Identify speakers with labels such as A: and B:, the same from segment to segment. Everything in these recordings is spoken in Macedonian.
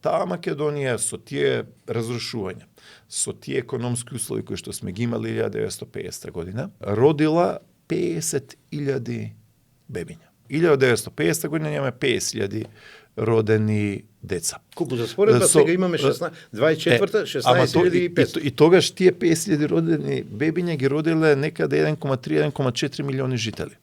A: таа Македонија со тие разрушувања, со тие економски услови кои што сме ги имали 1950 година, родила 50.000 бебиња. 1950 година имаме 50.000 родени деца.
B: Колку за споредба сега имаме 24-та, 16.500.
A: И тогаш тие 50.000 родени бебиња ги родиле некаде 1,3-1,4 милиони жители.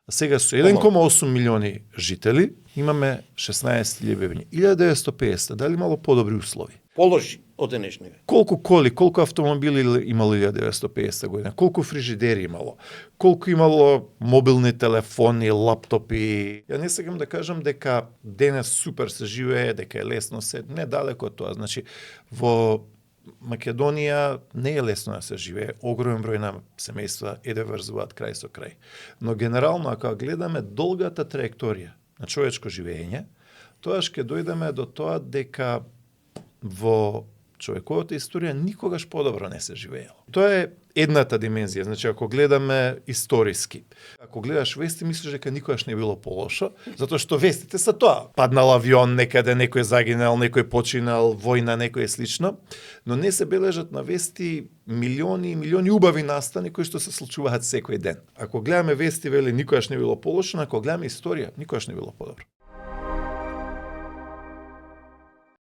A: А сега со 1,8 милиони жители имаме 16.000 бебиња. 1950, дали мало подобри услови?
B: Положи од денешниве.
A: Колку коли, колку автомобили имало 1950 година, колку фрижидери имало, колку имало мобилни телефони, лаптопи. Ја не сакам да кажам дека денес супер се живее, дека е лесно се, не далеко од тоа. Значи, во Македонија не е лесно да се живее, огромен број на семејства да врзуваат крај со крај. Но генерално, ако гледаме долгата траекторија на човечко живење, тоаш ќе дојдеме до тоа дека во човековата историја никогаш подобро не се живеело. Тоа е едната димензија, значи ако гледаме историски. Ако гледаш вести, мислиш дека никогаш не било полошо, затоа што вестите се тоа. Паднал авион некаде, некој загинал, некој починал, војна, некој е слично, но не се бележат на вести милиони и милиони убави настани кои што се случуваат секој ден. Ако гледаме вести, вели никогаш не било полошо, ако гледаме историја, никогаш не било подобро.